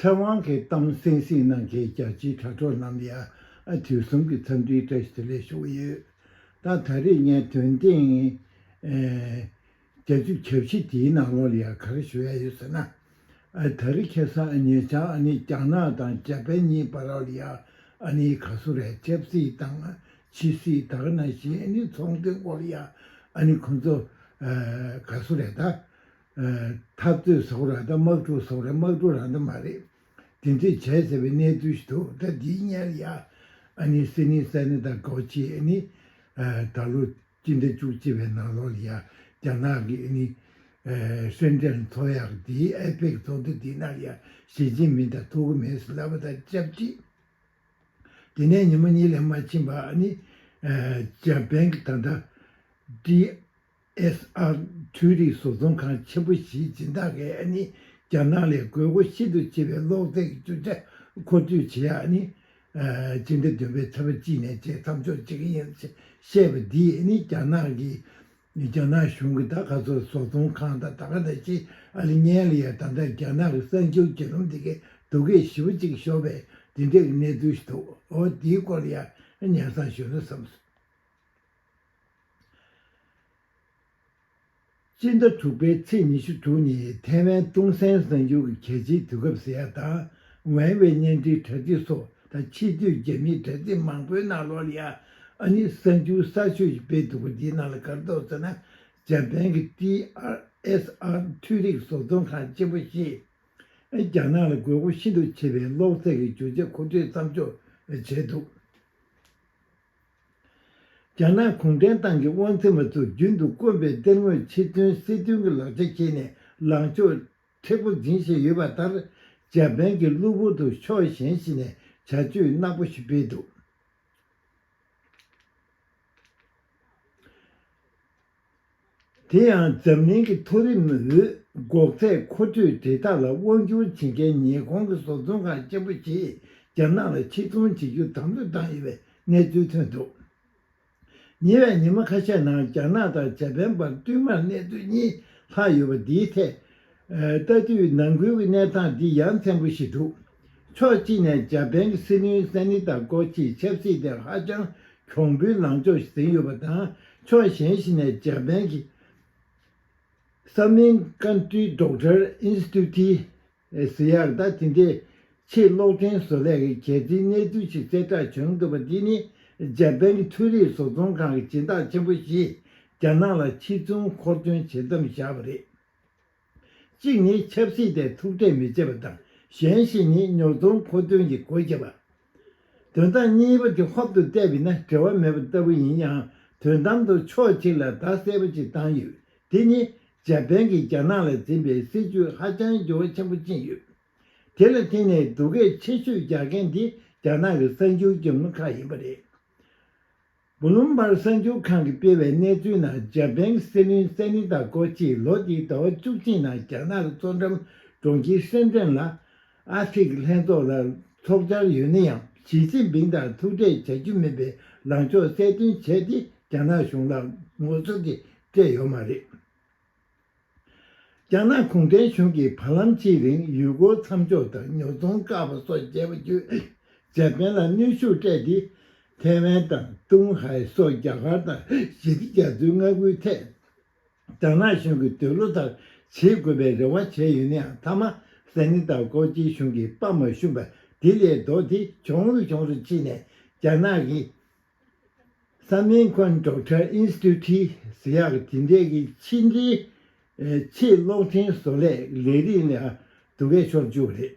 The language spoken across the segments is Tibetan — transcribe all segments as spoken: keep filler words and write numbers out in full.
ཕྲན་དབང་གིས་གཏམ་གསན་གཟིགས་གནང་མཁན་རྒྱ་ཆེའི་དྲ་གྲོགས་རྣམས་ལ་ཡང་དུས་གསུམ་གྱི་འཚམས་འདྲིའི་བཀྲ་ཤིས་བདེ་ལེགས་ཞུ་གི་ཡོད། ད་ད་རེས་ངས་དོན་ཐེངས་བརྒྱད་ཅུ་གྱ་བཞི་དེའི་ནང་ལོགས་ལ་ཡང་ག་རེ་ཞུ་ཡ་ཡོད་ཟེར་ན། ཨ་ད་རེས་ཁ་སང་ཉེ་ཆར་ཨ་ནི་རྒྱ་ནག་དང་འཇར་པན་གཉིས་བར་ལ་ཡ་ཨ་ནི་ག་སུ་རེད། ཆབ་སྲིད་དང་ཕྱི་སྲིད་ད་ག་ནང་བཞིན་ཨ་ནི་ཚོང་དོན་སྐོར་ལ་ཡ་ཨ་ནི་ཁོང་ཚོ་ཨ་ག་སུ་རེད། ད་ཨ་འཐབ་རྩོད་ཟེར་ར་ད་དམག་འཁྲུག་ཟེར་ར་དམག་འཁྲུག་རང་ད་མ་རེད། དེ་འདྲས་བྱས་ཟེར་བའི་གནས་ཚུལ་ཞིག་འདུག་ད་འདིའི་སྔོན་ལ་ཡ་ཨ་ནི་སི་ནི་སེ་ནི་ད་གོ་ཆི་ཨ་ནི་ཨ་ད་ལོ་སྤྱི་ཟླ་བཅུ་གཅིག་པའི་ནང་ལོགས་ལ་ཡ་རྒྱ་ནག་གི་ཨ་ནི་ཨ་ཧྲེན་ཀྲེན་ཚོགས་ཡག་འདིའི་ཨེ་པེག་ཚོགས་འདུ་འདིའི་ནང་ལ་ཡ་ཞི་ཅིན་ཕིང་དང་ཐུག་གི་མེད་ཟེར་ལབ་པ་དང་ཆབས་ཅིག་དེ་ནས་ཉི་མ་གཉིས་ལས་མ་ཕྱིན་པར་ཨ་ནི་ཨ་འཇར་པན་གྱི་ད་ལྟ་ཌི་ཨེས་ཨར་འཕྲུལ་རིག་བཟོ་ཚོང་ཁང་ཆེན་པོ་ཞིག་སྦྱིན་བདག་གིས་ཨ་ནི་རྒྱ་ནག་ལ་དགོས་མཁོ་ཤིན་ཏུ་ཆེ་བའི་གློག་རྫས་ཀྱི་རྒྱུ་ཆ་མཁོ་སྤྲོད་བྱེད་ཡག་ཨ་ནི་ཨ་སྤྱི་ཟླ་བདུན་པའི་ཚེས་པ་གཅིག་ནས་བྱས་མཚམས་འཇོག་བྱེད་ཀྱི་ཡིན་ཞེས་བཤད་པ་འདིས་ཨ་ནི་རྒྱ་ནག་གི་རྒྱ་ནག་གཞུང་གི་ད་ག་ཚོད་བཟོ་ཚོང་ཁང་དང་ད་ག་ནང་བཞིན་ཨ་ལི་ཉན་ལ་ཡ་ད་ལྟ་རྒྱ་ནག་གི་གསར་འགྱུར་བརྒྱུད་ལམ་འདི་གའི་སྡུག་སྐད་ཞེ་པོ་ཅིག་ཤོར་བའི་འདི་འདྲའི་གནས་ཚུལ་ཞིག་འདུག་འོ་འདིའི་སྐོར་ལ་ཡ་སྙན་སེང་ཞུ་ན་བསམ་སོང་། སྤྱི་ཟླ་དྲུག་པའི་ཚེས་ཉི་ཤུ་དྲུག་ཉིན་ཐའེ་ཝན་ཏུང་སན་གསར་འགྱུར་གྱི་གལ་ཆེའི་དུས་སྐབས་ཟེར་ཡ་དང་ཝན་ཝེ་བརྙན་འཕྲིན་དྲ་ཚིགས་སོགས་དང་ཆེས་མཐོའི་རྒྱ་མིའི་དྲ་ཚིགས་མང་པོའི་ནང་ལོགས་ལ་ཡ་ཨ་ནི་གསར་འགྱུར་གསར་ཤོས་ཤིག་སྤེལ་འདུག་པ་འདིའི་ནང་ལ་ག་རེ་འདུག་ཟེར་ན། འཇར་པན་གྱི་ཏི་ཨར་ཨེས་ཨར་འཕྲུལ་རིག་བཟོ་ཚོང་ཁང་ཆེན་པོ་ཞིག་རྒྱ་ནག་ལ་དགོས་མཁོ་ཤིན་ཏུ་ཆེ་བའི་གློག་རྫས་ཀྱི་རྒྱུ་ཆ་མཁོ་སྤྲོད་མཚམས་འཇོག་བྱས་འདུག་རྒྱ་ནག་གུང་ཁྲན་ཏང་གི་དབང་འཛིན་པ་ཚོ་རྒྱུན་དུ་དཀོན་པའི་གཏེར་དངོས་ཕྱིར་ཐོན་སྲིད་དོན་གྱི་ལག་ཆ་འཁྱེར་ནས་ལངས་ཕྱོགས་མཁྲེགས་པོ་འཛིན་བཞིན་ཡོད་པ་ལྟར། འཇར་པན་གྱི་གློ་བུར་དུ་ཕྱོགས་གཞན་ཞིག་ནས་བྱ་སྤྱོད་གནག་པོ་ཞིག་སྤེལ་འདུག་དེ་ཡང་འཛམ་གླིང་གི་མཐོ་རིམ་འོད་འགོག་རྫས་མཁོ་སྤྲོད་སྦྲེལ་ཐག་ལ་དབང་སྒྱུར་བྱེད་མཁན་ཉེ་འཁོར་གྱི་བཟོ་ཚོང་ཁང་ཆེན་པོ་ཞིག་རྒྱ་ནག་ལ་ཕྱིར་ཚོང་བྱེད་རྒྱུ་དམ་དུ་བཏང་ཡོད་པའི་གནས་ཚུལ་ཐོན་འདུག་ཉེ་བའི་ཉི་མ་ཁ་ཤས་ནང་རྒྱ་ནག་དང་འཇར་པན་བར་བསྟུད་མར་གནས་ཚུལ་གཉིས་ལྷག་ཡོད་པ་འདིའི་ཐད། ལྟ་དུས་ནང་ཁུལ་གྱི་གནས་སྟངས་འདི་ཡ་མཚན་པོ་ཞིག་འདུག་ཕྱོགས་གཅིག་ནས་འཇར་པན་གྱི་སྲིད་བློན་སན་ནི་ཏཱ་ཀོ་ཆིས་ཆབ་སྲིད་དེ་ཧ་ཅང་གྱོང་པོའི་ལངས་ཕྱོགས་ཤིག་འཛིན་ཡོད་པ་དང་། ཕྱོགས་གཞན་ཞིག་ནས་འཇར་པན་གྱི་Samenkantri Doctor Institute ཟེར་ཡག་ད་དེ་འདྲའི་ཆེས་གློག་འཕྲིན་བཟོ་ལས་ཀྱི་རྒྱལ་སྤྱིའི་གནས་ཚུལ་ཞིག་གསལ་བསྒྲགས་བྱུང་འདུག་པ་འདི་ནི། འཇར་པན་གྱི་འཕྲུལ་རིག་བཟོ་ཚོང་ཁང་གི་སྦྱིན་བདག་ཆེན་པོ་ཞིག་རྒྱ་ནག་ལ་ཕྱིར་ཚོང་མཁོ་འདོན་བྱེད་མཚམས་བཞག་པ་རེད། གཅིག་ནི་ཆབ་སྲིད་དེ་ཐུགས་ཁྲལ་མི་བྱེད་པ་དང་། གཞན་ཞིག་ནི་ཉོ་ཚོང་མཁོ་འདོན་གྱི་སྒོ་བརྒྱབ་པ། དོན་དག་གཉིས་པོ་དེ་ཧོབ་ཏུ་བལྟས་པ་ཡིན་ན་འབྲེལ་བ་མེད་པ་ལྟ་བུ་ཡིན་ཡང་། དོན་དམ་དུ་ཕྱོགས་གཅིག་ལ་བརྡ་གསལ་པོ་ཅིག་བཏང་ཡོད། དེ་ནི་འཇར་པན་གྱིས་རྒྱ་ནག་ལ་འཛིན་པའི་སྲིད་ཇུས་ཧ་ཅང་འགྱུར་བ་ཆེན་པོ་ཕྱིན་ཡོད། དེ་ལ་བརྟེན་ནས་སྡུག་སྐད་ཆེ་ཤོས་རྒྱག་མཁན་དེ་རྒྱ་ནག་གི་གསར་འགྱུར་བརྒྱུད་ལམ་ཁག་ཡིན་པ་རེད། བྷུ་ལུམ་བྷར་གསར་འགྱུར་ཁང་གིས་སྤེལ་བའི་གནས་ཚུལ་ནང་། འཇར་པན་གྱི་སྲིད་བློན་སན་ནི་ཏཱ་ཀོ་ཆིས་ལོ་འདིའི་ཟླ་བ་བཅུ་གཅིག་ནང་རྒྱ་ནག་གི་མཚོ་འགྲམ་གྲོང་ཁྱེར་ཧྲེན་ཀྲེན་ལ་ཨ་ཧྥེ་རི་ཁའི་ལྷན་ཚོགས་ལ་ཚོགས་བཅར་ཡོད་ན་ཡང་། ཞི་ཅིན་ཕིང་དང་ཐུག་འཕྲད་བྱ་རྒྱུ་མིན་པའི་ལངས་ཕྱོགས་གསལ་སྟོན་བྱས་ཏེ། རྒྱ་ནག་གཞུང་ལ་ངོ་ཚ་དེ་སྤྲད་ཡོད་མ་རེད། རྒྱ་ནག་གུང་ཁྲན་གཞུང་གིས་བར་ལམ་ཕྱིའི་རིང་ཡུལ་སྐོར་མཚམས་འཇོག་དང་ཉོ་ཚོང་བཀག་པ་སོགས་བྱས་པ་བརྒྱུད། འཇར་པན་ལ་གནོན་ཤུགས་སྤྲད་དེ། ཐའེ་ཝན་དང་ཏུང་ཧའེ་སོགས་རྒྱ་གར་དང་ཞི་བདེ་རྒྱ་མཚོའི་མངའ་ཁུལ་ཐད། རྒྱ་ནག་གཞུང་གིས་འདོད་བློ་ལྟར་བྱེད་དགོས་པའི་རེ་བ་བྱས་ཡོད་ན་ཡང་། མཐའ་མ་སན་ནི་ཏཱ་ཀོ་ཆིའི་གཞུང་གིས་དཔའ་མ་ཞུམ་པར་དེ་ལས་ལྡོག་སྟེ། གྱོང་རུ་གྱོང་རུ་ཕྱིན་ནས་རྒྱ་ནག་གི་Samenkantri Doctor Institute ཟེར་ཡག་གི་དེ་འདྲའི་གི་ཕྱི་འབྲེལ་ཆེས་གློག་འཕྲིན་བཟོ་ལས་ལས་རིགས་ལ་སྡུག་སྐད་ཤོར་བཅུག་པ་རེད།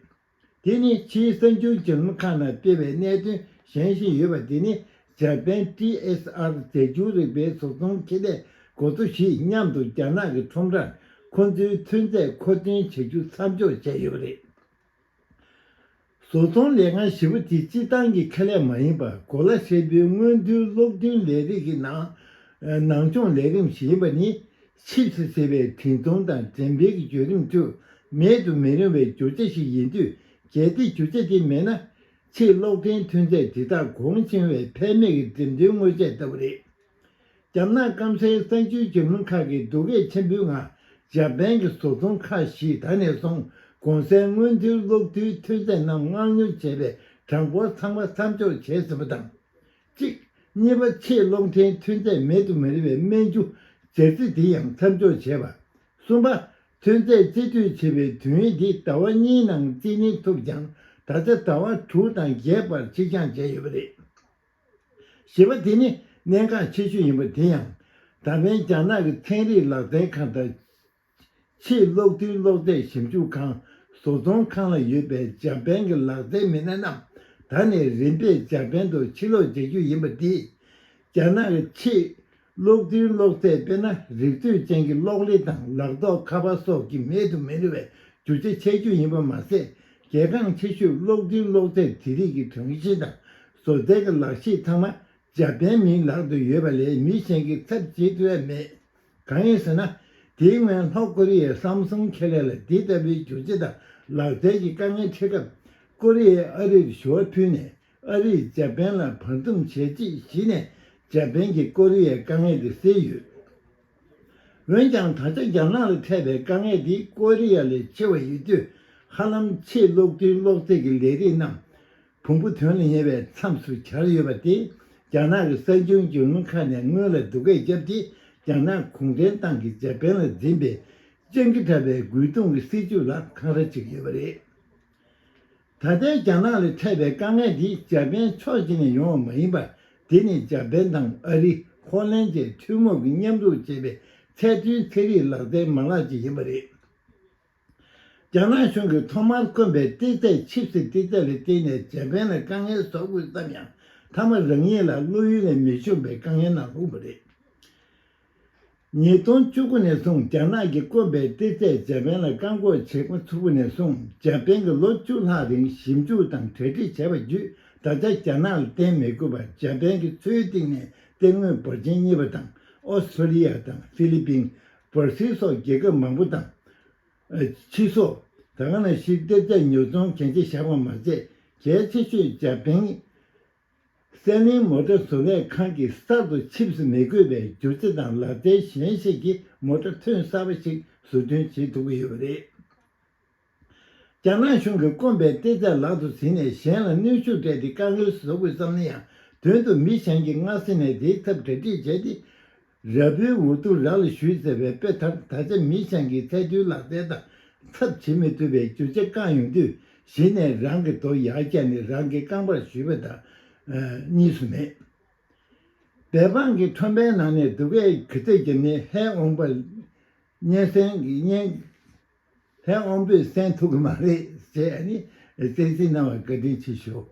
དེ་ནི་ཕྱིའི་གསར་འགྱུར་བརྒྱུད་ལམ་ཁག་ནང་སྤེལ་བའི་གནད་དོན་གཞན་ཞིག་ཡོད་པ། དེ་ནི་འཇར་པན་ཏི་ཨེས་ཨར་རྫས་འགྱུར་རིག་པའི་བཟོ་ཚོང་ཁེ་ལས་འགོ་གཙོ་ཞིག་མཉམ་དུ་རྒྱ་ནག་གི་ཁྲོམ་རར་ཁོ་ཚོའི་ཐོན་རྫས་མཁོ་འདོན་བྱ་རྒྱུ་མཚམས་འཇོག་བྱས་ཡོད་པ་རེད། བཟོ་ཚོང་ལས་ཁང་ཞེ་པོ་དེ་སྤྱིར་བཏང་གི་ཁེ་ལས་མ་ཡིན་པར། གོ་ལ་ཧྲིལ་པོའི་སྔོན་ཐོན་གློག་རྡུལ་ལས་རིགས་ཀྱི་ནང་ནང་སྦྱོང་ལས་རིམ་ཞིག་ཡིན་པ་ནི། ཆིབས་སི་ཟེར་བའི་བྲིན་ཚོང་དང་འགྲེམས་སྤེལ་གྱི་བརྒྱུད་རིམ་ཁྲོད་མེད་དུ་མི་རུང་བའི་རྒྱུ་ཆ་ཞིག་ཡིན་དུས། གལ་ཏེ་རྒྱུ་ཆ་དེ་མེད་ན། ཆེས་གློག་འཕྲིན་ཐོན་རྫས་དེ་དག་གོང་ཆུང་བའི་ཕན་མེད་ཀྱི་འགྲེམས་སྟོན་དངོས་ཆས་ལྟ་བུ་རེད། རྒྱ་ནག་སྐམ་སའི་གསར་འགྱུར་བརྒྱུད་ལམ་ཁག་གིས་སྡུག་སྐད་ཆེན་པོའི་ངང་། འཇར་པན་གྱི་བཟོ་ཚོང་ཁག་ཞིག་ད་ནས་བཟུང་ གོང་གསལ་སྔོན་ཐོན་གློག་རྡུལ་ཐོན་རྫས་རྣམས་མངགས་ཉོ་བྱས་པའི་གྲངས་འབོར་ཚང་མ་མཚམས་འཇོག་བྱས་ཟིན་པ་དང་། གཅིག་གཉིས་པ། ཆེས་གློག་འཕྲིན་ཐོན་རྫས་མེད་དུ་མི་རུང་བའི་སྨན་རྒྱུ་སྦྱར་རྩི་དེ་ཡང་མཚམས་འཇོག་བྱས་པ། གསུམ་པ། ཐོན་རྫས་རྩི་གཏོད་བྱེད་པའི་དུས་ཡུན་འདི་ཟླ་བ་གཉིས་ནང་རྩིས་ལེན་ཐུབ་ཀྱང་ད་ཆ་ཟླ་བ་དྲུག་དང་བརྒྱད་བར་ཕྱིར་འགྱངས་བྱས་ཡོད་པ་རེད། བཞི་པ། དེ་ནི་གནད་འགག་ཆེ་ཤོས་ཡིན་པ་དེ་ཡང་ད་ཕན་རྒྱ་ནག་གི་ཚན་རིག་ལག་རྩལ་ཁང་དང་། ཆེས་གློག་རྡུལ་གློག་རྫས་ཞིབ་འཇུག་ཁང་བཟོ་ཚོང་ཁང་ལ་ཡོད་པའི་འཇར་པན་གྱི་ལག་རྩལ་མི་སྣ་རྣམས་ད་ནས་རིམ་པས་འཇར་པན་དུ་ཕྱིར་ལོག་བྱ་རྒྱུ་ཡིན་པ་འདིས། རྒྱ་ནག་གི་ཆེས་གློག་རྡུལ་གློག་རྫས་དཔེར་ན་རིག་མཛོད་ཅན་གྱི་གློག་ཀླད་དང་ལག་ཐོགས་ཁ་པར་སོགས་ཀྱི་མེད་དུ་མི་རུང་བའི་རྒྱུ་ཆ་ཆགས་རྒྱུ་ཡིན་པ་མ་ཟད། གལ་འགངས་ཆེ་ཤོས་གློག་རྡུལ་གློག་རྫས་དེ་རིགས་ཀྱི་གྲངས་གཞི་དང་བཟོ་རྩལ་གྱི་ལག་ཤེས་ཚང་མ་འཇར་པན་མིའི་ལག་ཏུ་ཡོད་པ་ལས་མི་གཞན་གྱིས་ཚབ་བྱེད་ཐུབ་ཡ་མེད། གང་ཡིན་ཟེར་ན། དེའི་སྔོན་ལྷོ་ཀོ་རི་ཡའི་སམ་སུང་ཁེ་ལས་ལ་འདི་ལྟ་བུའི་རྒྱུ་ཆ་དང་ལག་རྩལ་གྱི་དཀའ་ངལ་འཕྲད་སྐབས། ཀོ་རི་ཡས་ཨ་རིར་ཞུ་བ་ཕུལ་ནས་ཨ་རིས་འཇར་པན་ལ་བར་འདུམ་བྱས་རྗེས་གཞི་ནས་འཇར་པན་གྱིས་ཀོ་རི་ཡའི་དཀའ་ངལ་དེ་སེལ་ཡོད། འོན་ཀྱང་ད་ཆ་རྒྱ་ནག་ལ་འཕྲད་པའི་དཀའ་ངལ་འདི་ཀོ་རི་ཡ་ལས་ཆེ་བ་ཡོད་དུས་ཧ་ལམ་ཆེས་གློག་རྡུལ་གློག་རྫས་ཀྱི་ལས་རིགས་རྣམས། ཕུང་པོ་དོན་ལ་གཉེར་བའི་མཚམས་སུ་གྱར་ཡོད་པ་དེས་རྒྱ་ནག་གི་གསར་འགྱུར་བརྒྱུད་ལམ་ཁག་ནས་སྔོན་ལ་སྡུག་སྐད་བརྒྱབ་སྟེ། རྒྱ་ནག་གུང་ཁྲན་ཏང་གིས་འཇར་པན་ལ་འཛིན་པའི་སྤྱང་ཀི་དྲག་པའི་རྒོལ་རྡུང་གི་སྲིད་བྱུས་ལ་འཁང་ར་བྱེད་ཀྱི་ཡོད་པ་རེད། ད་ལྟའི་རྒྱ་ནག་ལ་འཕྲད་པའི་དཀའ་ངལ་འདི་འཇར་པན་ཕྱོགས་གཅིག་ནས་ཡོང་བ་མ་ཡིན་པར། དེ་ནི་འཇར་པན་དང་ཨ་རི། ཧོ་ལན་བཅས་ཐུན་མོང་གིས་མཉམ་རུབ་བྱས་པའི་ཚད་མཐོའི་ཚན་རིག་ལག་རྩལ་མ་ལག་ཅིག་ཡིན་པ་རེད། རྒྱ་ནག་གཞུང་གིས་ཐོག་མར་བསྐོན་པའི་ཏི་ཙའི་ཆིབས་སི་ཏི་ཙ་ལ་བརྟེན་ནས་འཇར་པན་ལ་དཀའ་ངལ་བཟོ་དགོས་བསམ་ཡང་མཐའ་མ་རང་ཉིད་ལ་བློ་ཡུལ་ལས་མི་ཤོང་པའི་དཀའ་ངལ་ནང་ལྷུང་བ་རེད། ཉིས་སྟོང་བཅུ་དགུ་ནས་བཟུང་རྒྱ་ནག་གིས་བསྐོན་པའི་ཏི་ཙའི་འཇར་པན་ལ་བཀག་འགོག་བྱེད་མ་ཚུགས་པ་ནས་བཟུང་འཇར་པན་གྱིས་ལོ་བཅུ་ལྷག་རིང་ཞིབ་འཇུག་དང་གྲ་སྒྲིག་བྱས་པ་བརྒྱུད་ད་ཆ་རྒྱ་ནག་ལ་བརྟེན་མི་དགོས་པར་འཇར་པན་གྱི་མཚོའི་གཏིང་ནས་གཏེར་དངོས་འབོར་ཆེན་རྙེད་པ་དང་ཨོ་སི་ཁྲུ་ལི་ཡ་དང་ཧྥི་ལི་པིན། སྦར་སིལ་སོགས་རྒྱལ་ཁབ་མང་པོ་དང་། ཕྱི་སོགས་ད་ག་ནང་བཞིན་གཏེར་ཆ་ཉོ་ཚོང་གན་རྒྱ་བཞག་པ་མ་ཟད། གལ་ཆེ་ཤོས་འཇར་པན་གསར་གླིང་མོ་ཊ་བཟོ་ལས་ཁང་གིས་གསར་དུ་ཆིབས་སུ་མི་དགོས་པའི་རྒྱུ་ཆ་དང་ལག་རྩལ་གཞན་ཞིག་གིས་མོ་ཊ་ཐོན་གསར་པ་ཞིག་བཟོ་སྐྲུན་བྱེད་ཐུབ་ཀྱི་ཡོད་པ་རེད། རྒྱ་ནག་གཞུང་གིས་བསྐོན་པའི་ཏི་ཙ་ལག་ཏུ་ཟིན་ནས་གཞན་ལ་གནོན་ཤུགས་སྤྲད་དེ་དཀའ་ངལ་བཟོ་དགོས་བསམ་ན་ཡང་དོན་དུ་མི་གཞན་གྱིས་སྔ་ས་ནས་དེའི་ཐབས་གྲ་སྒྲིག་བྱས་ཏེ། ར་སྤུའི་འུ་ཐུག་ར་ལ་གཞུས་ཟེར་བའི་དཔེ་ལྟར་ད་ཆ་མི་གཞན་གྱིས་ཚད་རྡུལ་ལག་རྩལ་དང་ཚབ་བྱེད་མི་ཐུབ་པའི་རྒྱུ་ཆ་བཀག་ཡོང་དུས་གཞི་ནས་རང་གི་རྡོ་ཡར་བཀྱགས་ནས་རང་གི་རྐང་པར་གཞུས་པ་དང་གཉིས་སུ་མེད། བལ་འབངས་ཀྱི་ཁྲོམ་པའི་ནང་ནས་སྡུག་སྐད་ག་ཚོད་བརྒྱབ་ནའི་ལྷའི་དབང་པོས་སྙན་སེང་གི་སྙན། ལྷའི་དབང་པོས་གསན་ཐུབ་ཀྱི་མ་རེད་ཅེས་ནི་གསན་གཟིགས་གནང་བར་བཀའ་དྲིན་ཆེ་ཞུ།